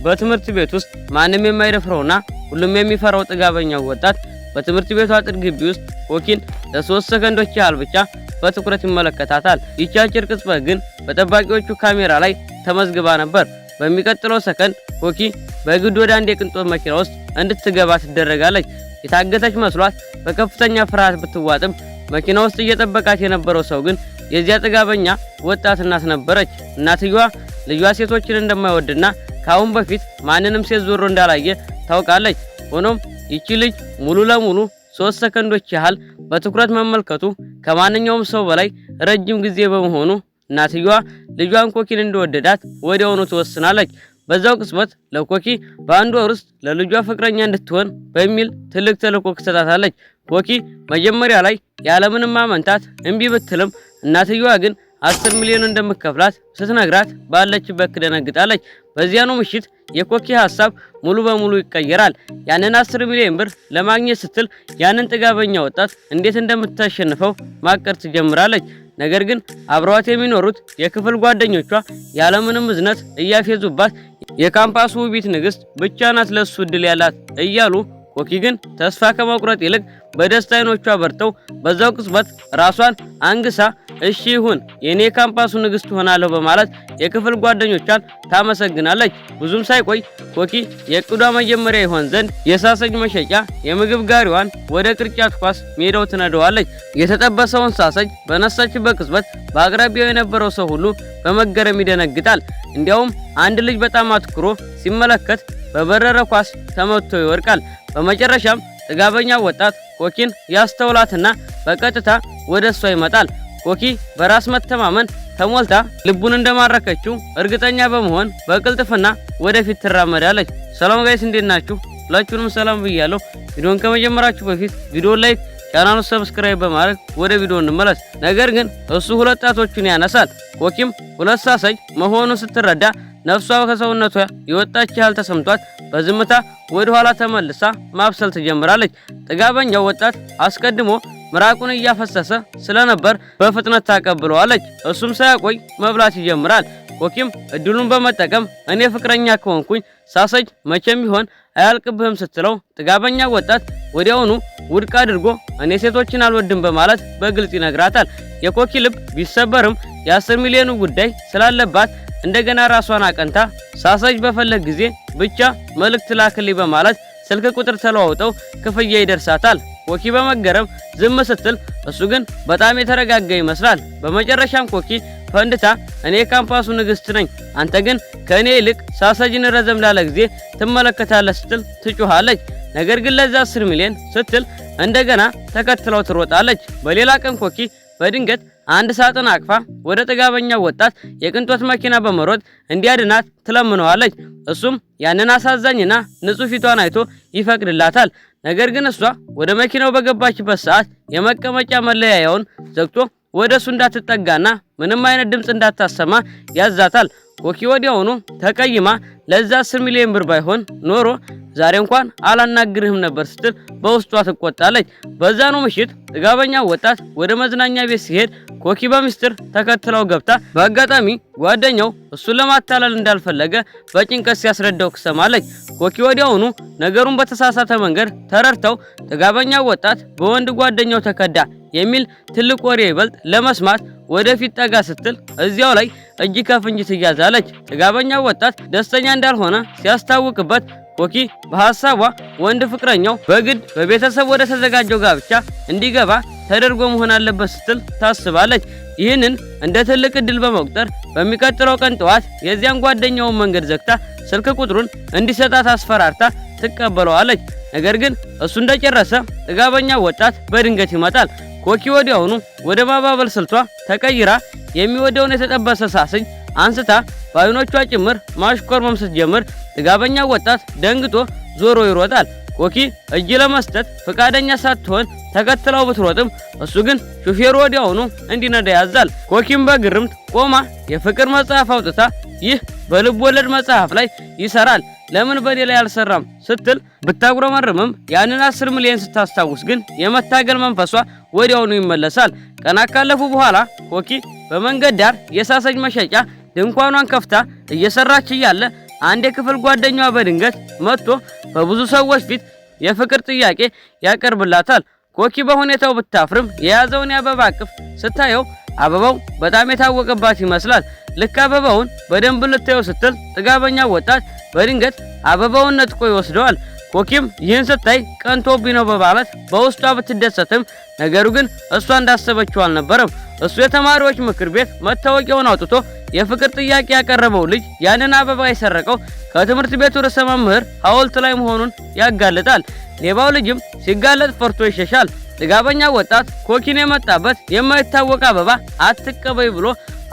በትምህርት ቤት ውስጥ ማንም የማይደፍረውና ሁሉም የሚፈራው ጥጋበኛው ወጣት በትምህርት ቤቱ አጥር ግቢ ውስጥ ኮኪን ለ3 ሰከንዶች ያህል ብቻ በትኩረት ይመለከታታል። ይቺ አጭር ቅጽበት ግን በጠባቂዎቹ ካሜራ ላይ ተመዝግባ ነበር። በሚቀጥለው ሰከንድ ኮኪ በግድ ወደ አንድ የቅንጦት መኪና ውስጥ እንድትገባ ትደረጋለች። የታገተች መስሏት በከፍተኛ ፍርሃት ብትዋጥም መኪና ውስጥ እየጠበቃት የነበረው ሰው ግን የዚያ ጥጋበኛ ወጣት እናት ነበረች። እናትየዋ ልጇ ሴቶችን እንደማይወድና ከአሁን በፊት ማንንም ሴት ዞሮ እንዳላየ ታውቃለች። ሆኖም ይቺ ልጅ ሙሉ ለሙሉ 3 ሰከንዶች ያህል በትኩረት መመልከቱ ከማንኛውም ሰው በላይ ረጅም ጊዜ በመሆኑ እናትየዋ ልጇን ኮኪን እንደወደዳት ወዲያውኑ ትወስናለች። በዛው ቅጽበት ለኮኪ በአንድ ወር ውስጥ ለልጇ ፍቅረኛ እንድትሆን በሚል ትልቅ ተልዕኮ ትሰጣታለች። ኮኪ መጀመሪያ ላይ ያለምንም ማመንታት እምቢ ብትልም እናትየዋ ግን 10 ሚሊዮን እንደምትከፍላት ስትነግራት ባለችበት ትደነግጣለች። በዚያኑ ምሽት የኮኪ ሀሳብ ሙሉ በሙሉ ይቀየራል። ያንን 10 ሚሊዮን ብር ለማግኘት ስትል ያንን ጥጋበኛ ወጣት እንዴት እንደምታሸንፈው ማቀድ ትጀምራለች። ነገር ግን አብረዋት የሚኖሩት የክፍል ጓደኞቿ ያለምንም እዝነት እያፌዙባት የካምፓሱ ውቢት ንግስት ብቻ ናት ለሱ እድል ያላት እያሉ፣ ኮኪ ግን ተስፋ ከመቁረጥ ይልቅ በደስታ አይኖቿ በርተው በዛው ቅጽበት ራሷን አንግሳ እሺ ይሁን፣ የኔ ካምፓሱ ንግስት ሆናለሁ በማለት የክፍል ጓደኞቿን ታመሰግናለች። ብዙም ሳይቆይ ኮኪ የእቅዷ መጀመሪያ ይሆን ዘንድ የ sausage መሸጫ የምግብ ጋሪዋን ወደ ቅርጫት ኳስ ሜዳው ትነደዋለች። የተጠበሰውን sausage በነሳችበት ቅጽበት በአቅራቢያው የነበረው ሰው ሁሉ በመገረም ይደነግጣል። እንዲያውም አንድ ልጅ በጣም አትኩሮ ሲመለከት በበረረ ኳስ ተመቶ ይወድቃል። በመጨረሻም ጥጋበኛ ወጣት ኮኪን ያስተውላትና በቀጥታ ወደ እሷ ይመጣል። ኮኪ በራስ መተማመን ተሞልታ ልቡን እንደማረከችው እርግጠኛ በመሆን በቅልጥፍና ወደፊት ትራመዳለች። ሰላም guys፣ እንዴት ናችሁ? ሁላችሁንም ሰላም ብያለሁ። ቪዲዮን ከመጀመራችሁ በፊት ቪዲዮ like፣ ቻናሉን subscribe በማድረግ ወደ ቪዲዮ እንመለስ። ነገር ግን እሱ ሁለት ጣቶቹን ያነሳል። ኮኪም ሁለት sausage መሆኑን ስትረዳ ነፍሷ ከሰውነቷ የወጣች ያህል ተሰምቷት በዝምታ ወደ ኋላ ተመልሳ ማብሰል ትጀምራለች። ጥጋበኛው ወጣት አስቀድሞ ምራቁን እያፈሰሰ ስለነበር በፍጥነት ታቀብለዋለች። እሱም ሳያቆይ መብላት ይጀምራል። ኮኪም እድሉን በመጠቀም እኔ ፍቅረኛ ከሆንኩኝ sausage መቼም ቢሆን አያልቅብህም ስትለው ጥጋበኛ ወጣት ወዲያውኑ ውድቅ አድርጎ እኔ ሴቶችን አልወድም በማለት በግልጽ ይነግራታል። የኮኪ ልብ ቢሰበርም የ10 ሚሊዮኑ ጉዳይ ስላለባት እንደገና ራሷን አቀንታ sausage በፈለግክ ጊዜ ብቻ መልእክት ላክልኝ በማለት ስልክ ቁጥር ተለዋውጠው ክፍያ ይደርሳታል። ኮኪ በመገረም ዝም ስትል እሱ ግን በጣም የተረጋጋ ይመስላል። በመጨረሻም ኮኪ ፈንድታ እኔ የካምፓሱ ንግስት ነኝ፣ አንተ ግን ከእኔ ይልቅ sausage ን ረዘም ላለ ጊዜ ትመለከታለህ ስትል ትጮኻለች። ነገር ግን ለዛ 10 ሚሊዮን ስትል እንደገና ተከትለው ትሮጣለች። በሌላ ቀን ኮኪ በድንገት አንድ ሳጥን አቅፋ ወደ ጥጋበኛው ወጣት የቅንጦት መኪና በመሮጥ እንዲያድናት ትለምነዋለች። እሱም ያንን አሳዛኝና ንጹህ ፊቷን አይቶ ይፈቅድላታል። ነገር ግን እሷ ወደ መኪናው በገባችበት ሰዓት የመቀመጫ መለያያውን ዘግቶ ወደ እሱ እንዳትጠጋና ምንም አይነት ድምፅ እንዳታሰማ ያዛታል። ኮኪ ወዲያውኑ ተቀይማ ለዛ 10 ሚሊዮን ብር ባይሆን ኖሮ ዛሬ እንኳን አላናግርህም ነበር ስትል በውስጧ ትቆጣለች። በዛኑ ምሽት ጥጋበኛ ወጣት ወደ መዝናኛ ቤት ሲሄድ ኮኪ በሚስጥር ተከትለው ገብታ በአጋጣሚ ጓደኛው እሱን ለማታለል እንዳልፈለገ በጭንቀት ሲያስረዳው ትሰማለች። ኮኪ ወዲያውኑ ነገሩን በተሳሳተ መንገድ ተረድተው ጥጋበኛ ወጣት በወንድ ጓደኛው ተከዳ የሚል ትልቅ ወሬ ይበልጥ ለመስማት ወደፊት ጠጋ ስትል እዚያው ላይ እጅ ከፍንጅ ትያዛለች። ጥጋበኛው ወጣት ደስተኛ እንዳልሆነ ሲያስታውቅበት ኮኪ በሐሳቧ ወንድ ፍቅረኛው በግድ በቤተሰብ ወደ ተዘጋጀው ጋብቻ እንዲገባ ተደርጎ መሆን አለበት ስትል ታስባለች። ይህንን እንደ ትልቅ እድል በመቁጠር በሚቀጥለው ቀን ጠዋት የዚያን ጓደኛውን መንገድ ዘግታ ስልክ ቁጥሩን እንዲሰጣት አስፈራርታ ትቀበለዋለች። ነገር ግን እሱ እንደጨረሰ ጥጋበኛ ወጣት በድንገት ይመጣል። ኮኪ ወዲያውኑ ወደ ማባበል ስልቷ ተቀይራ የሚወደውን የተጠበሰ sausage አንስታ በአይኖቿ ጭምር ማሽኮርመም ስትጀምር ጥጋበኛ ወጣት ደንግጦ ዞሮ ይሮጣል። ኮኪ እጅ ለመስጠት ፈቃደኛ ሳትሆን ተከትለው ብትሮጥም እሱ ግን ሹፌሩ ወዲያውኑ እንዲነዳ ያዛል። ኮኪም በግርምት ቆማ የፍቅር መጽሐፍ አውጥታ ይህ በልብ ወለድ መጽሐፍ ላይ ይሰራል፣ ለምን በኔ ላይ አልሰራም ስትል ብታጉረመርምም ያንን 10 ሚሊዮን ስታስታውስ ግን የመታገል መንፈሷ ወዲያውኑ ይመለሳል። ቀናት ካለፉ በኋላ ኮኪ በመንገድ ዳር የ sausage መሸጫ ድንኳኗን ከፍታ እየሰራች እያለ አንድ የክፍል ጓደኛዋ በድንገት መጥቶ በብዙ ሰዎች ፊት የፍቅር ጥያቄ ያቀርብላታል። ኮኪ በሁኔታው ብታፍርም የያዘውን የአበባ እቅፍ ስታየው አበባው በጣም የታወቀባት ይመስላል። ልክ አበባውን በደንብ ልታየው ስትል ጥጋበኛ ወጣት በድንገት አበባውን ነጥቆ ይወስደዋል። ኮኪም ይህን ስታይ ቀንቶብኝ ነው በማለት በውስጧ ብትደሰትም ነገሩ ግን እሷ እንዳሰበችው አልነበረም። እሱ የተማሪዎች ምክር ቤት መታወቂያውን አውጥቶ የፍቅር ጥያቄ ያቀረበው ልጅ ያንን አበባ የሰረቀው ከትምህርት ቤቱ ርዕሰ መምህር ሐውልት ላይ መሆኑን ያጋልጣል። ሌባው ልጅም ሲጋለጥ ፈርቶ ይሸሻል። ጥጋበኛ ወጣት ኮኪን የመጣበት የማይታወቅ አበባ አትቀበይ ብሎ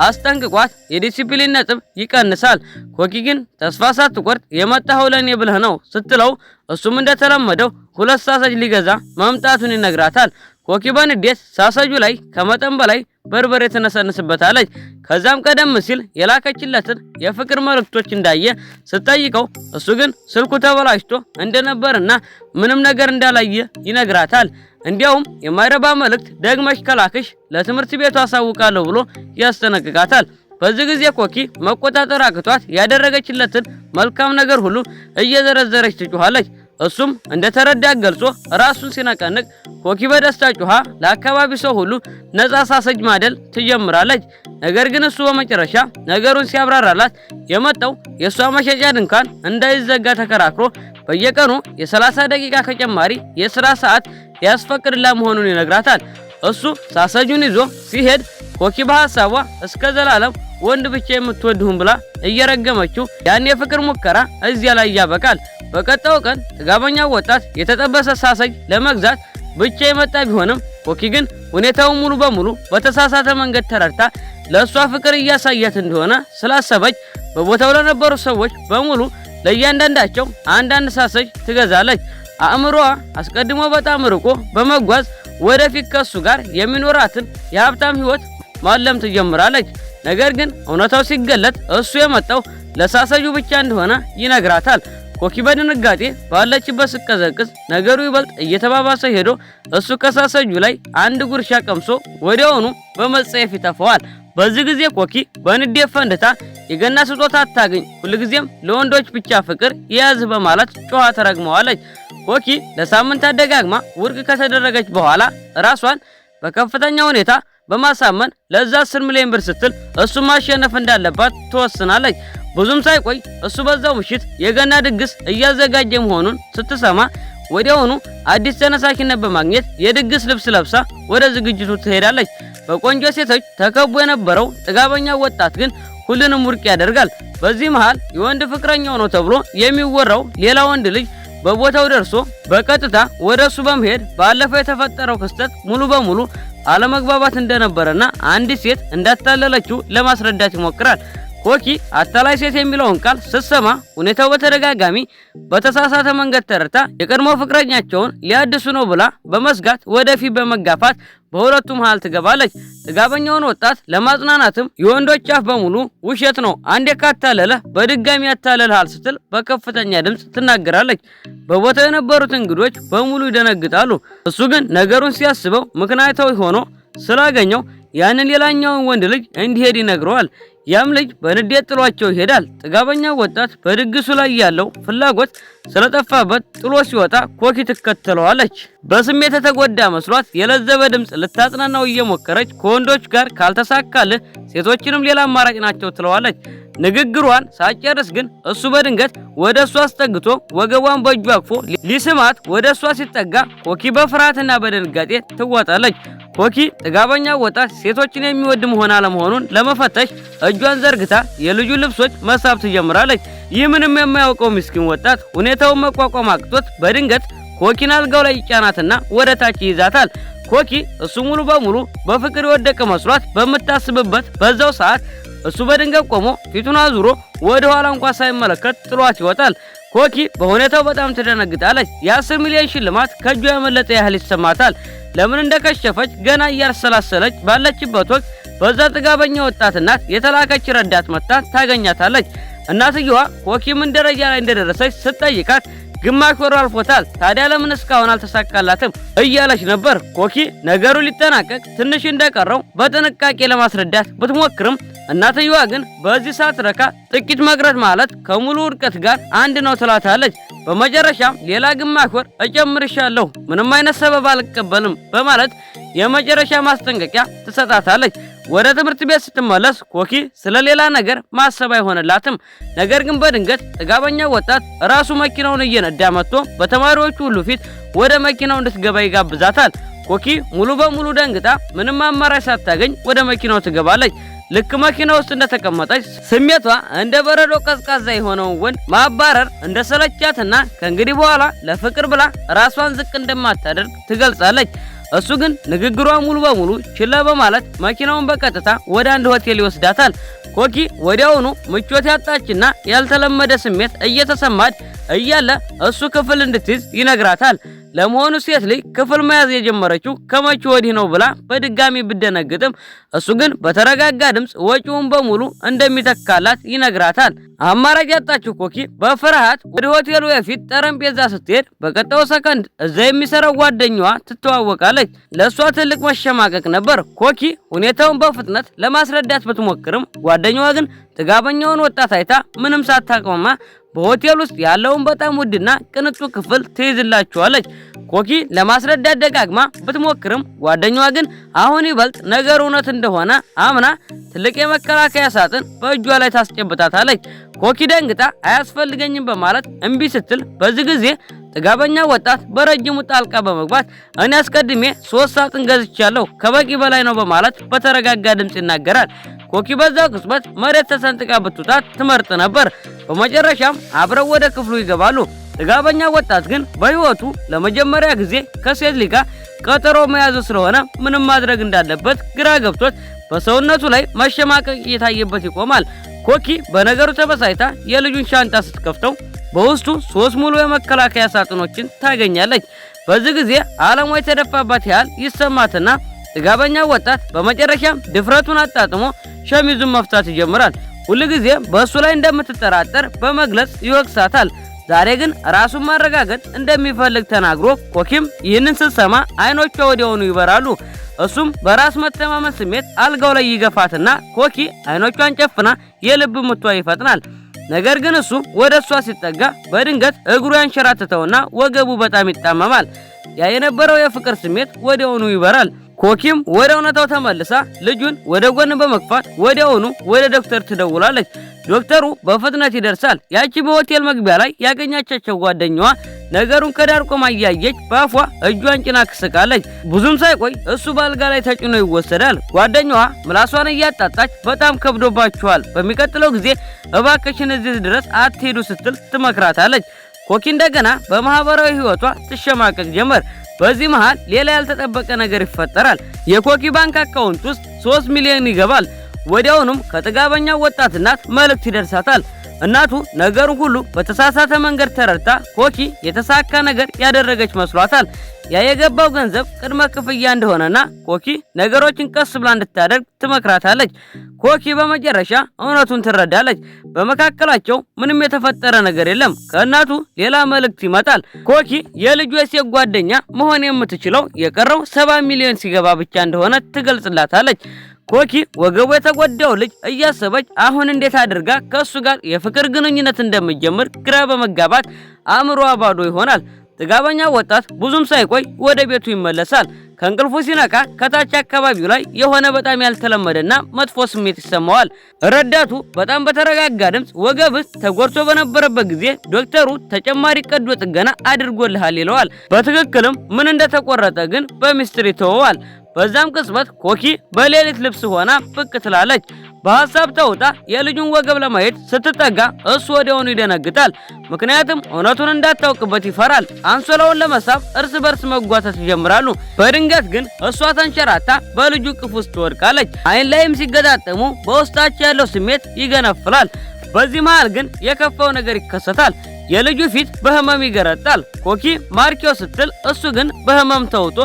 አስጠንቅቋት የዲሲፕሊን ነጥብ ይቀንሳል። ኮኪ ግን ተስፋ ሳትቆርጥ የመጣኸው ለእኔ ብለህ ነው ስትለው እሱም እንደተለመደው ሁለት sausage ሊገዛ መምጣቱን ይነግራታል። ኮኪ በንዴት ሳሰጁ ላይ ከመጠን በላይ በርበሬ ትነሰንስበታለች። ከዛም ቀደም ሲል የላከችለትን የፍቅር መልእክቶች እንዳየ ስትጠይቀው እሱ ግን ስልኩ ተበላሽቶ እንደነበርና ምንም ነገር እንዳላየ ይነግራታል። እንዲያውም የማይረባ መልእክት ደግመሽ ከላክሽ ለትምህርት ቤቱ አሳውቃለሁ ብሎ ያስጠነቅቃታል። በዚህ ጊዜ ኮኪ መቆጣጠር አቅቷት ያደረገችለትን መልካም ነገር ሁሉ እየዘረዘረች ትጮኻለች። እሱም እንደተረዳ ገልጾ ራሱን ሲነቀንቅ ኮኪ በደስታ ጮኻ ለአካባቢው ሰው ሁሉ ነፃ sausage ማደል ትጀምራለች። ነገር ግን እሱ በመጨረሻ ነገሩን ሲያብራራላት የመጣው የእሷ መሸጫ ድንኳን እንዳይዘጋ ተከራክሮ በየቀኑ የ30 ደቂቃ ከጨማሪ የስራ ሰዓት ያስፈቅድላት መሆኑን ይነግራታል። እሱ ሳሰጁን ይዞ ሲሄድ ኮኪ በሐሳቧ እስከ ዘላለም ወንድ ብቻ የምትወድሁን ብላ እየረገመችው ያን የፍቅር ሙከራ እዚያ ላይ ያበቃል። በቀጣዩ ቀን ጥጋበኛው ወጣት የተጠበሰ sausage ለመግዛት ብቻ የመጣ ቢሆንም ኮኪ ግን ሁኔታውን ሙሉ በሙሉ በተሳሳተ መንገድ ተረድታ ለእሷ ፍቅር እያሳያት እንደሆነ ስላሰበች በቦታው ለነበሩ ሰዎች በሙሉ ለእያንዳንዳቸው አንዳንድ sausage ትገዛለች። አእምሮዋ አስቀድሞ በጣም ርቆ በመጓዝ ወደፊት ከሱ ጋር የሚኖራትን የሀብታም ሕይወት ማለም ትጀምራለች። ነገር ግን እውነታው ሲገለጥ እሱ የመጣው ለሳሰጁ ብቻ እንደሆነ ይነግራታል። ኮኪ በድንጋጤ ባለችበት ስትቀዘቅዝ ነገሩ ይበልጥ እየተባባሰ ሄዶ እሱ ከሳሰጁ ላይ አንድ ጉርሻ ቀምሶ ወዲያውኑ በመጸየፍ ይተፋዋል። በዚህ ጊዜ ኮኪ በንዴት ፈንድታ የገና ስጦታ አታግኝ፣ ሁልጊዜም ለወንዶች ብቻ ፍቅር የያዝህ በማለት ጮኻ ተረግመዋለች። ኮኪ ለሳምንታት ደጋግማ ውድቅ ከተደረገች በኋላ ራሷን በከፍተኛ ሁኔታ በማሳመን ለዛ 10 ሚሊዮን ብር ስትል እሱ ማሸነፍ እንዳለባት ትወስናለች። ብዙም ሳይቆይ እሱ በዛው ምሽት የገና ድግስ እያዘጋጀ መሆኑን ስትሰማ ወዲያውኑ አዲስ ተነሳሽነት በማግኘት የድግስ ልብስ ለብሳ ወደ ዝግጅቱ ትሄዳለች። በቆንጆ ሴቶች ተከቦ የነበረው ጥጋበኛ ወጣት ግን ሁሉንም ውድቅ ያደርጋል። በዚህ መሃል የወንድ ፍቅረኛው ነው ተብሎ የሚወራው ሌላ ወንድ ልጅ በቦታው ደርሶ በቀጥታ ወደ እሱ በመሄድ ባለፈው የተፈጠረው ክስተት ሙሉ በሙሉ አለመግባባት እንደነበረና አንዲት ሴት እንዳታለለችው ለማስረዳት ይሞክራል። ኮኪ አታላይ ሴት የሚለውን ቃል ስትሰማ ሁኔታው በተደጋጋሚ በተሳሳተ መንገድ ተረድታ የቀድሞ ፍቅረኛቸውን ሊያድሱ ነው ብላ በመስጋት ወደፊት በመጋፋት በሁለቱ መሃል ትገባለች። ጥጋበኛውን ወጣት ለማጽናናትም የወንዶች አፍ በሙሉ ውሸት ነው፣ አንዴ ካታለለ በድጋሚ ያታለልሃል ስትል በከፍተኛ ድምፅ ትናገራለች። በቦታው የነበሩት እንግዶች በሙሉ ይደነግጣሉ። እሱ ግን ነገሩን ሲያስበው ምክንያታዊ ሆኖ ስላገኘው ያንን ሌላኛውን ወንድ ልጅ እንዲሄድ ይነግረዋል። ያም ልጅ በንዴት ጥሏቸው ይሄዳል። ጥጋበኛው ወጣት በድግሱ ላይ ያለው ፍላጎት ስለጠፋበት ጥሎ ሲወጣ ኮኪ ትከተለዋለች። በስሜት የተጎዳ መስሏት የለዘበ ድምፅ ልታጽናናው እየሞከረች ከወንዶች ጋር ካልተሳካልህ ሴቶችንም ሌላ አማራጭ ናቸው ትለዋለች። ንግግሯን ሳትጨርስ ግን እሱ በድንገት ወደ እሷ አስጠግቶ ወገቧን በእጁ አቅፎ ሊስማት ወደ እሷ ሲጠጋ ኮኪ በፍርሃትና በድንጋጤ ትዋጣለች። ኮኪ ጥጋበኛ ወጣት ሴቶችን የሚወድ መሆን አለመሆኑን ለመፈተሽ እጇን ዘርግታ የልጁ ልብሶች መሳብ ትጀምራለች። ይህ ምንም የማያውቀው ምስኪን ወጣት ሁኔታውን መቋቋም አቅቶት በድንገት ኮኪን አልጋው ላይ ይጫናትና ወደ ታች ይይዛታል። ኮኪ እሱ ሙሉ በሙሉ በፍቅር የወደቀ መስሏት በምታስብበት በዛው ሰዓት እሱ በድንገት ቆሞ ፊቱን አዙሮ ወደ ኋላ እንኳ ሳይመለከት ጥሏት ይወጣል። ኮኪ በሁኔታው በጣም ትደነግጣለች። የ10 ሚሊዮን ሽልማት ከእጇ ያመለጠ ያህል ይሰማታል። ለምን እንደከሸፈች ገና እያሰላሰለች ባለችበት ወቅት በዛ ጥጋበኛ ወጣት እናት የተላከች ረዳት መጥታ ታገኛታለች። እናትየዋ ኮኪ ምን ደረጃ ላይ እንደደረሰች ስትጠይቃት ግማሽ ወሩ አልፎታል፣ ታዲያ ለምን እስካሁን አልተሳካላትም እያለች ነበር። ኮኪ ነገሩ ሊጠናቀቅ ትንሽ እንደቀረው በጥንቃቄ ለማስረዳት ብትሞክርም እናትየዋ ግን በዚህ ሳትረካ ጥቂት መቅረት ማለት ከሙሉ ውድቀት ጋር አንድ ነው ትላታለች። በመጨረሻም ሌላ ግማሽ ወር እጨምርሻለሁ፣ ምንም አይነት ሰበብ አልቀበልም በማለት የመጨረሻ ማስጠንቀቂያ ትሰጣታለች። ወደ ትምህርት ቤት ስትመለስ ኮኪ ስለ ሌላ ነገር ማሰብ አይሆንላትም። ነገር ግን በድንገት ጥጋበኛ ወጣት ራሱ መኪናውን እየነዳ መጥቶ በተማሪዎቹ ሁሉ ፊት ወደ መኪናው እንድትገባ ይጋብዛታል። ኮኪ ሙሉ በሙሉ ደንግጣ ምንም አማራጭ ሳታገኝ ወደ መኪናው ትገባለች። ልክ መኪና ውስጥ እንደተቀመጠች ስሜቷ እንደ በረዶ ቀዝቃዛ የሆነውን ወንድ ማባረር እንደሰለቻትና ከእንግዲህ በኋላ ለፍቅር ብላ ራሷን ዝቅ እንደማታደርግ ትገልጻለች። እሱ ግን ንግግሯ ሙሉ በሙሉ ችላ በማለት መኪናውን በቀጥታ ወደ አንድ ሆቴል ይወስዳታል። ኮኪ ወዲያውኑ ምቾት ያጣችና ያልተለመደ ስሜት እየተሰማት እያለ እሱ ክፍል እንድትይዝ ይነግራታል። ለመሆኑ ሴት ልጅ ክፍል መያዝ የጀመረችው ከመቼ ወዲህ ነው ብላ በድጋሚ ብደነግጥም እሱ ግን በተረጋጋ ድምፅ ወጪውን በሙሉ እንደሚተካላት ይነግራታል። አማራጭ ያጣችው ኮኪ በፍርሃት ወደ ሆቴሉ የፊት ጠረጴዛ ስትሄድ በቀጣዩ ሰከንድ እዛ የሚሰራው ጓደኛዋ ትተዋወቃለች። ለእሷ ትልቅ መሸማቀቅ ነበር። ኮኪ ሁኔታውን በፍጥነት ለማስረዳት ብትሞክርም ጓደኛዋ ግን ጥጋበኛውን ወጣት አይታ ምንም ሳታቅማማ በሆቴል ውስጥ ያለውን በጣም ውድና ቅንጡ ክፍል ትይዝላችኋለች። ኮኪ ለማስረዳት ደጋግማ ብትሞክርም ጓደኛዋ ግን አሁን ይበልጥ ነገሩ እውነት እንደሆነ አምና ትልቅ የመከላከያ ሳጥን በእጇ ላይ ታስጨብጣታለች። ኮኪ ደንግጣ አያስፈልገኝም በማለት እምቢ ስትል በዚህ ጊዜ ጥጋበኛ ወጣት በረጅሙ ጣልቃ በመግባት እኔ አስቀድሜ 3 ሳጥን ገዝቻለሁ ከበቂ በላይ ነው በማለት በተረጋጋ ድምፅ ይናገራል። ኮኪ በዛው ቅጽበት መሬት ተሰንጥቃ ብትውጣት ትመርጥ ነበር። በመጨረሻም አብረው ወደ ክፍሉ ይገባሉ። ጥጋበኛ ወጣት ግን በሕይወቱ ለመጀመሪያ ጊዜ ከሴት ልጅ ጋር ቀጠሮ መያዙ ስለሆነ ምንም ማድረግ እንዳለበት ግራ ገብቶት በሰውነቱ ላይ መሸማቀቅ እየታየበት ይቆማል። ኮኪ በነገሩ ተበሳጭታ የልጁን ሻንጣ ስትከፍተው በውስጡ 3 ሙሉ የመከላከያ ሳጥኖችን ታገኛለች። በዚህ ጊዜ ዓለሟ የተደፋባት ያህል ይሰማትና ጥጋበኛ ወጣት በመጨረሻም ድፍረቱን አጣጥሞ ሸሚዙን መፍታት ይጀምራል። ሁልጊዜ በእሱ ላይ እንደምትጠራጠር በመግለጽ ይወቅሳታል። ዛሬ ግን ራሱን ማረጋገጥ እንደሚፈልግ ተናግሮ ኮኪም ይህንን ስትሰማ አይኖቿ ወዲያውኑ ይበራሉ። እሱም በራስ መተማመን ስሜት አልጋው ላይ ይገፋትና ኮኪ አይኖቿን ጨፍና የልብ ምቷ ይፈጥናል። ነገር ግን እሱ ወደ እሷ ሲጠጋ በድንገት እግሩ ያንሸራትተውና ወገቡ በጣም ይጣመማል። ያ የነበረው የፍቅር ስሜት ወዲያውኑ ይበራል። ኮኪም ወደ እውነታው ተመልሳ ልጁን ወደ ጎን በመግፋት ወዲያውኑ ወደ ዶክተር ትደውላለች። ዶክተሩ በፍጥነት ይደርሳል። ያቺ በሆቴል መግቢያ ላይ ያገኛቻቸው ጓደኛዋ ነገሩን ከዳር ቆማ እያየች በአፏ እጇን ጭና ክስቃለች። ብዙም ሳይቆይ እሱ በአልጋ ላይ ተጭኖ ይወሰዳል። ጓደኛዋ ምላሷን እያጣጣች በጣም ከብዶባችኋል፣ በሚቀጥለው ጊዜ እባክሽን እዚህ ድረስ አትሄዱ ስትል ትመክራታለች። ኮኪ እንደገና በማህበራዊ ህይወቷ ትሸማቀቅ ጀመር። በዚህ መሃል ሌላ ያልተጠበቀ ነገር ይፈጠራል። የኮኪ ባንክ አካውንት ውስጥ 3 ሚሊዮን ይገባል። ወዲያውኑም ከጥጋበኛው ወጣት እናት መልእክት ይደርሳታል። እናቱ ነገሩን ሁሉ በተሳሳተ መንገድ ተረድታ ኮኪ የተሳካ ነገር ያደረገች መስሏታል። ያ የገባው ገንዘብ ቅድመ ክፍያ እንደሆነና ኮኪ ነገሮችን ቀስ ብላ እንድታደርግ ትመክራታለች። ኮኪ በመጨረሻ እውነቱን ትረዳለች። በመካከላቸው ምንም የተፈጠረ ነገር የለም። ከእናቱ ሌላ መልእክት ይመጣል። ኮኪ የልጁ የሴት ጓደኛ መሆን የምትችለው የቀረው 70 ሚሊዮን ሲገባ ብቻ እንደሆነ ትገልጽላታለች። ኮኪ ወገቡ የተጎዳው ልጅ እያሰበች አሁን እንዴት አድርጋ ከእሱ ጋር የፍቅር ግንኙነት እንደምትጀምር ግራ በመጋባት አእምሮዋ ባዶ ይሆናል። ጥጋበኛ ወጣት ብዙም ሳይቆይ ወደ ቤቱ ይመለሳል። ከእንቅልፉ ሲነቃ ከታች አካባቢው ላይ የሆነ በጣም ያልተለመደና መጥፎ ስሜት ይሰማዋል። ረዳቱ በጣም በተረጋጋ ድምፅ ወገብህ ተጎድቶ በነበረበት ጊዜ ዶክተሩ ተጨማሪ ቀዶ ጥገና አድርጎልሃል ይለዋል። በትክክልም ምን እንደተቆረጠ ግን በሚስጥር ይተወዋል። በዛም ቅጽበት ኮኪ በሌሊት ልብስ ሆና ብቅ ትላለች። በሐሳብ ተውጣ የልጁን ወገብ ለማየት ስትጠጋ እሱ ወዲያውኑ ይደነግጣል። ምክንያቱም እውነቱን እንዳታውቅበት ይፈራል። አንሶላውን ለመሳብ እርስ በርስ መጓተት ይጀምራሉ። በድንገት ግን እሷ ተንሸራታ በልጁ እቅፍ ውስጥ ትወድቃለች። አይን ላይም ሲገጣጠሙ በውስጣቸው ያለው ስሜት ይገነፍላል። በዚህ መሃል ግን የከፋው ነገር ይከሰታል። የልጁ ፊት በህመም ይገረጣል። ኮኪ ማርኪዮ ስትል እሱ ግን በህመም ተውጦ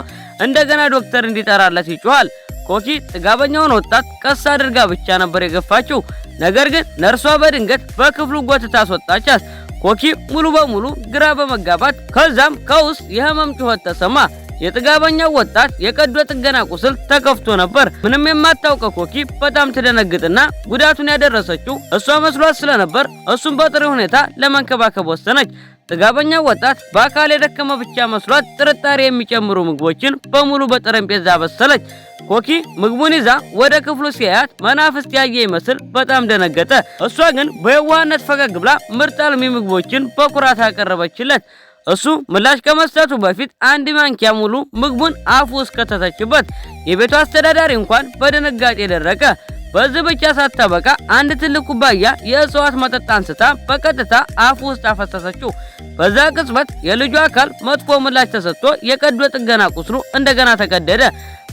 እንደገና ዶክተር እንዲጠራለት ይጮሃል። ኮኪ ጥጋበኛውን ወጣት ቀስ አድርጋ ብቻ ነበር የገፋችው። ነገር ግን ነርሷ በድንገት በክፍሉ ጎትታ አስወጣቻት። ኮኪ ሙሉ በሙሉ ግራ በመጋባት ከዛም ከውስጥ የህመም ጩኸት ተሰማ። የጥጋበኛው ወጣት የቀዶ ጥገና ቁስል ተከፍቶ ነበር። ምንም የማታውቀው ኮኪ በጣም ትደነግጥና ጉዳቱን ያደረሰችው እሷ መስሏት ስለነበር እሱን በጥሩ ሁኔታ ለመንከባከብ ወሰነች። ጥጋበኛው ወጣት በአካል የደከመ ብቻ መስሏት ጥርጣሬ የሚጨምሩ ምግቦችን በሙሉ በጠረጴዛ በሰለች። ኮኪ ምግቡን ይዛ ወደ ክፍሉ ሲያያት መናፍስት ያየ ይመስል በጣም ደነገጠ። እሷ ግን በየዋህነት ፈገግ ብላ ምርጥ አልሚ ምግቦችን በኩራት አቀረበችለት። እሱ ምላሽ ከመስጠቱ በፊት አንድ ማንኪያ ሙሉ ምግቡን አፉ ውስጥ ከተተችበት። የቤቱ አስተዳዳሪ እንኳን በድንጋጤ ደረቀ። በዚህ ብቻ ሳታበቃ አንድ ትልቅ ኩባያ የእጽዋት መጠጥ አንስታ በቀጥታ አፉ ውስጥ አፈሰሰችው። በዛ ቅጽበት የልጁ አካል መጥፎ ምላሽ ተሰጥቶ የቀዶ ጥገና ቁስሉ እንደገና ተቀደደ።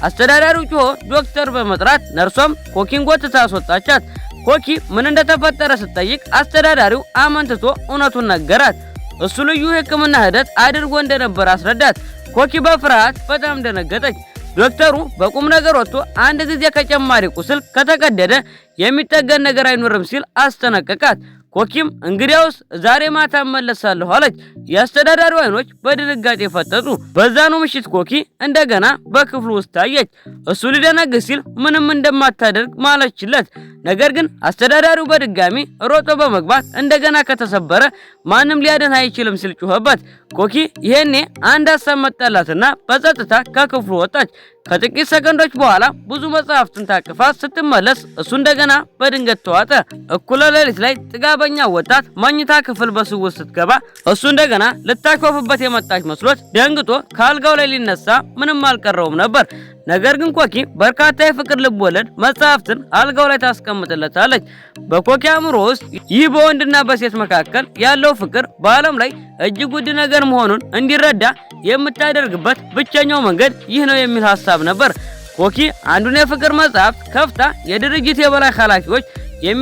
አስተዳዳሪው ጮሆ ዶክተር በመጥራት ነርሷም ኮኪን ጎትታ አስወጣቻት። ኮኪ ምን እንደተፈጠረ ስትጠይቅ አስተዳዳሪው አመንትቶ እውነቱን ነገራት። እሱ ልዩ የሕክምና ሂደት አድርጎ እንደነበር አስረዳት። ኮኪ በፍርሃት በጣም ደነገጠች። ዶክተሩ በቁም ነገር ወጥቶ አንድ ጊዜ ከጨማሪ ቁስል ከተቀደደ የሚጠገን ነገር አይኖርም ሲል አስጠነቀቃት። ኮኪም እንግዲያውስ ዛሬ ማታ እመለሳለሁ አለች። የአስተዳዳሪው አይኖች በድንጋጤ ፈጠጡ። በዛኑ ምሽት ኮኪ እንደገና በክፍሉ ውስጥ ታየች። እሱ ሊደነግጥ ሲል ምንም እንደማታደርግ ማለችለት። ነገር ግን አስተዳዳሪው በድጋሚ ሮጦ በመግባት እንደገና ከተሰበረ ማንም ሊያድን አይችልም ሲል ጮኸበት። ኮኪ ይሄኔ አንድ ሀሳብ መጣላትና በጸጥታ ከክፍሉ ወጣች። ከጥቂት ሰከንዶች በኋላ ብዙ መጽሐፍትን ታቅፋ ስትመለስ እሱ እንደገና በድንገት ተዋጠ። እኩለ ሌሊት ላይ ጥጋበኛ ወጣት መኝታ ክፍል በስውር ስትገባ እሱ እንደገና ልታሾፍበት የመጣች መስሎት ደንግጦ ከአልጋው ላይ ሊነሳ ምንም አልቀረውም ነበር። ነገር ግን ኮኪ በርካታ የፍቅር ልብ ወለድ መጽሐፍትን አልጋው ላይ ታስቀምጥለታለች። በኮኪ አእምሮ ውስጥ ይህ በወንድና በሴት መካከል ያለው ፍቅር በዓለም ላይ እጅግ ውድ ነገር መሆኑን እንዲረዳ የምታደርግበት ብቸኛው መንገድ ይህ ነው የሚል ሀሳብ ነበር። ኮኪ አንዱን የፍቅር መጽሐፍት ከፍታ የድርጅት የበላይ ኃላፊዎች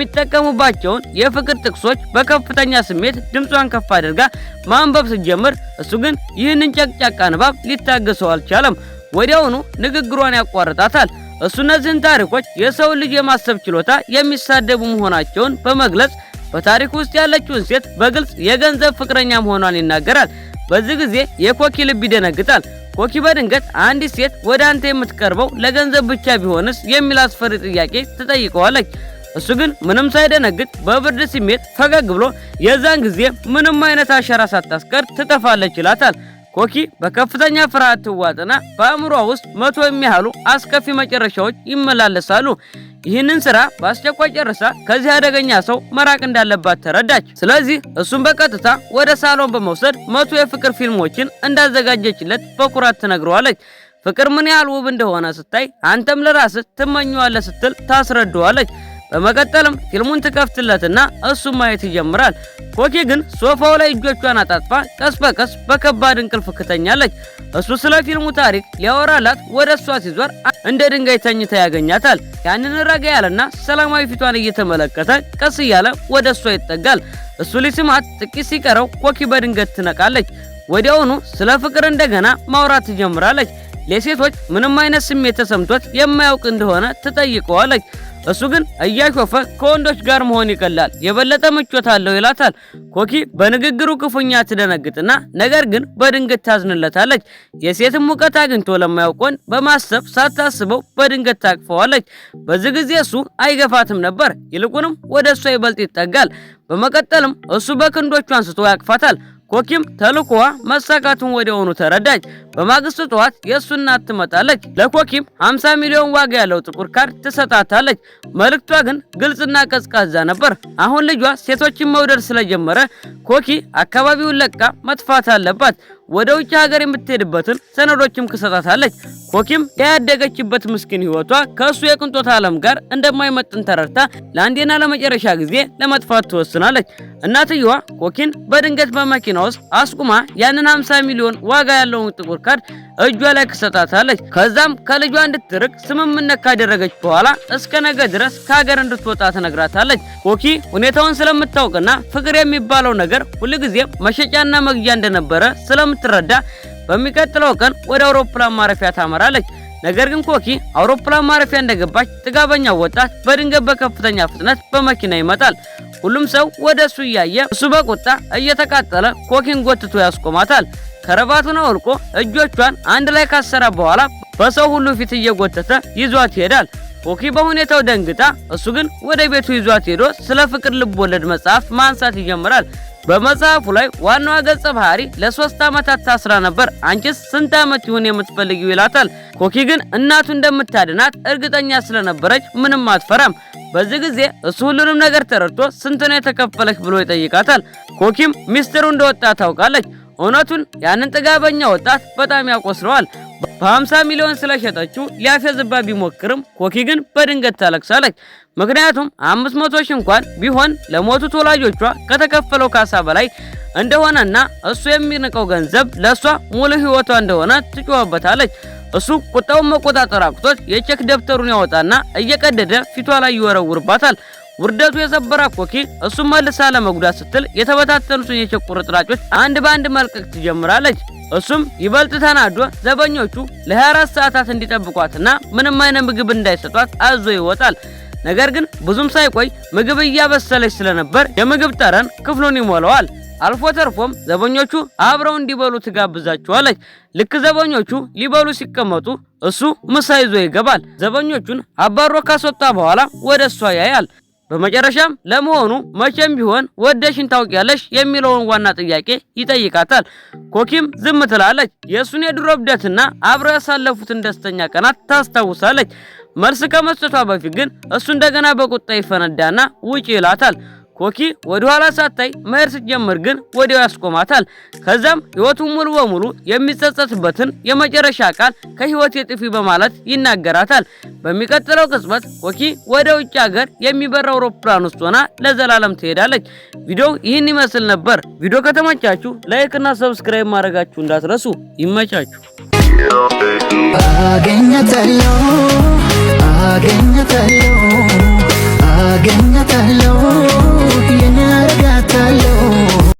የሚጠቀሙባቸውን የፍቅር ጥቅሶች በከፍተኛ ስሜት ድምጿን ከፍ አድርጋ ማንበብ ስትጀምር እሱ ግን ይህንን ጨቅጫቃ ንባብ ሊታገሰው አልቻለም። ወዲያውኑ ንግግሯን ያቋርጣታል። እሱ እነዚህን ታሪኮች የሰውን ልጅ የማሰብ ችሎታ የሚሳደቡ መሆናቸውን በመግለጽ በታሪክ ውስጥ ያለችውን ሴት በግልጽ የገንዘብ ፍቅረኛ መሆኗን ይናገራል። በዚህ ጊዜ የኮኪ ልብ ይደነግጣል። ኮኪ በድንገት አንዲት ሴት ወደ አንተ የምትቀርበው ለገንዘብ ብቻ ቢሆንስ የሚል አስፈሪ ጥያቄ ትጠይቀዋለች። እሱ ግን ምንም ሳይደነግጥ በብርድ ስሜት ፈገግ ብሎ የዛን ጊዜ ምንም አይነት አሻራ ሳታስቀር ትጠፋለች ይላታል። ኮኪ በከፍተኛ ፍርሃት ትዋጥና በአእምሯ ውስጥ 100 የሚያህሉ አስከፊ መጨረሻዎች ይመላለሳሉ። ይህንን ስራ በአስቸኳይ ጨርሳ ከዚህ አደገኛ ሰው መራቅ እንዳለባት ተረዳች። ስለዚህ እሱን በቀጥታ ወደ ሳሎን በመውሰድ 100 የፍቅር ፊልሞችን እንዳዘጋጀችለት በኩራት ትነግረዋለች። ፍቅር ምን ያህል ውብ እንደሆነ ስታይ አንተም ለራስህ ትመኘዋለህ ስትል ታስረዳዋለች። በመቀጠልም ፊልሙን ትከፍትለትና እሱ ማየት ይጀምራል። ኮኪ ግን ሶፋው ላይ እጆቿን አጣጥፋ ቀስ በቀስ በከባድ እንቅልፍ ትተኛለች። እሱ ስለ ፊልሙ ታሪክ ሊያወራላት ወደ እሷ ሲዞር እንደ ድንጋይ ተኝታ ያገኛታል። ያንን ረጋ ያለና ሰላማዊ ፊቷን እየተመለከተ ቀስ እያለ ወደ እሷ ይጠጋል። እሱ ሊስማት ጥቂት ሲቀረው ኮኪ በድንገት ትነቃለች። ወዲያውኑ ስለ ፍቅር እንደገና ማውራት ትጀምራለች። ለሴቶች ምንም አይነት ስሜት ተሰምቶት የማያውቅ እንደሆነ ትጠይቀዋለች። እሱ ግን እያሾፈ ከወንዶች ጋር መሆን ይቀላል፣ የበለጠ ምቾት አለው ይላታል። ኮኪ በንግግሩ ክፉኛ ትደነግጥና ነገር ግን በድንገት ታዝንለታለች። የሴትም ሙቀት አግኝቶ ለማያውቅ ወንድ በማሰብ ሳታስበው በድንገት ታቅፈዋለች። በዚህ ጊዜ እሱ አይገፋትም ነበር፣ ይልቁንም ወደ እሷ ይበልጥ ይጠጋል። በመቀጠልም እሱ በክንዶቹ አንስቶ ያቅፋታል። ኮኪም ተልኮዋ መሳካቱን ወዲያውኑ ተረዳች። በማግስቱ ጠዋት የእሱ እናት ትመጣለች። ለኮኪም 50 ሚሊዮን ዋጋ ያለው ጥቁር ካርድ ትሰጣታለች። መልእክቷ ግን ግልጽና ቀዝቃዛ ነበር። አሁን ልጇ ሴቶችን መውደድ ስለጀመረ ኮኪ አካባቢውን ለቃ መጥፋት አለባት። ወደ ውጭ ሀገር የምትሄድበትን ሰነዶችም ትሰጣታለች። ኮኪም ያደገችበት ምስኪን ሕይወቷ ከእሱ የቅንጦት ዓለም ጋር እንደማይመጥን ተረድታ ለአንዴና ለመጨረሻ ጊዜ ለመጥፋት ትወስናለች። እናትየዋ ኮኪን በድንገት በመኪና ውስጥ አስቁማ ያንን 50 ሚሊዮን ዋጋ ያለውን ጥቁር ካርድ እጇ ላይ ትሰጣታለች። ከዛም ከልጇ እንድትርቅ ስምምነት ካደረገች በኋላ እስከ ነገ ድረስ ከሀገር እንድትወጣ ትነግራታለች። ኮኪ ሁኔታውን ስለምታውቅና ፍቅር የሚባለው ነገር ሁልጊዜም መሸጫና መግዣ እንደነበረ ስለምትረዳ በሚቀጥለው ቀን ወደ አውሮፕላን ማረፊያ ታመራለች። ነገር ግን ኮኪ አውሮፕላን ማረፊያ እንደገባች ጥጋበኛው ወጣት በድንገት በከፍተኛ ፍጥነት በመኪና ይመጣል። ሁሉም ሰው ወደ እሱ እያየ እሱ በቁጣ እየተቃጠለ ኮኪን ጎትቶ ያስቆማታል። ከረባቱን አውልቆ እጆቿን አንድ ላይ ካሰራ በኋላ በሰው ሁሉ ፊት እየጎተተ ይዟት ይሄዳል። ኮኪ በሁኔታው ደንግጣ፣ እሱ ግን ወደ ቤቱ ይዟት ሄዶ ስለ ፍቅር ልብ ወለድ መጽሐፍ ማንሳት ይጀምራል። በመጽሐፉ ላይ ዋናዋ ገጸ ባህሪ ለ3 ዓመታት ታስራ ነበር። አንቺስ ስንት ዓመት ይሁን የምትፈልጊው ይላታል። ኮኪ ግን እናቱ እንደምታድናት እርግጠኛ ስለነበረች ምንም አትፈራም። በዚህ ጊዜ እሱ ሁሉንም ነገር ተረድቶ ስንት ነው የተከፈለሽ ብሎ ይጠይቃታል። ኮኪም ሚስጥሩ እንደወጣ ታውቃለች። እውነቱን ያንን ጥጋበኛ ወጣት በጣም ያቆስለዋል። በ50 ሚሊዮን ስለሸጠችው ሊያፌዝባት ቢሞክርም ኮኪ ግን በድንገት ታለቅሳለች። ምክንያቱም 500 ሺህ እንኳን ቢሆን ለሞቱት ወላጆቿ ከተከፈለው ካሳ በላይ እንደሆነና እሱ የሚንቀው ገንዘብ ለእሷ ሙሉ ሕይወቷ እንደሆነ ትጮህበታለች። እሱ ቁጣውን መቆጣጠር አቅቶት የቼክ ደብተሩን ያወጣና እየቀደደ ፊቷ ላይ ይወረውርባታል። ውርደቱ የሰበራት ኮኪ እሱን መልሳ ለመጉዳት ስትል የተበታተኑትን የቼክ ቁርጥራጮች አንድ በአንድ መልቀቅ ትጀምራለች። እሱም ይበልጥ ተናዶ ዘበኞቹ ለ24 ሰዓታት እንዲጠብቋትና ምንም አይነት ምግብ እንዳይሰጧት አዞ ይወጣል። ነገር ግን ብዙም ሳይቆይ ምግብ እያበሰለች ስለነበር የምግብ ጠረን ክፍሉን ይሞላዋል። አልፎ ተርፎም ዘበኞቹ አብረው እንዲበሉ ትጋብዛቸዋለች። ልክ ዘበኞቹ ሊበሉ ሲቀመጡ እሱ ምሳ ይዞ ይገባል። ዘበኞቹን አባሮ ካስወጣ በኋላ ወደ እሷ ያያል። በመጨረሻም ለመሆኑ መቼም ቢሆን ወደሽኝ ታውቂያለሽ የሚለውን ዋና ጥያቄ ይጠይቃታል። ኮኪም ዝም ትላለች። የእሱን የድሮ እብደትና አብረው ያሳለፉትን ደስተኛ ቀናት ታስታውሳለች። መልስ ከመስጠቷ በፊት ግን እሱ እንደገና በቁጣ ይፈነዳና ውጪ ይላታል። ኮኪ ወደ ኋላ ሳታይ መሄድ ስትጀምር ግን ወዲያው ያስቆማታል። ከዛም ሕይወቱን ሙሉ በሙሉ የሚጸጸትበትን የመጨረሻ ቃል ከሕይወቴ ጥፊ በማለት ይናገራታል። በሚቀጥለው ቅጽበት ኮኪ ወደ ውጭ ሀገር የሚበር አውሮፕላን ውስጥ ሆና ለዘላለም ትሄዳለች። ቪዲዮው ይህን ይመስል ነበር። ቪዲዮ ከተመቻችሁ like እና subscribe ማድረጋችሁ እንዳትረሱ። ይመቻችሁ። አገኘታለሁ፣ አገኘታለሁ፣ አገኘታለሁ፣ የኔ አረጋታለሁ።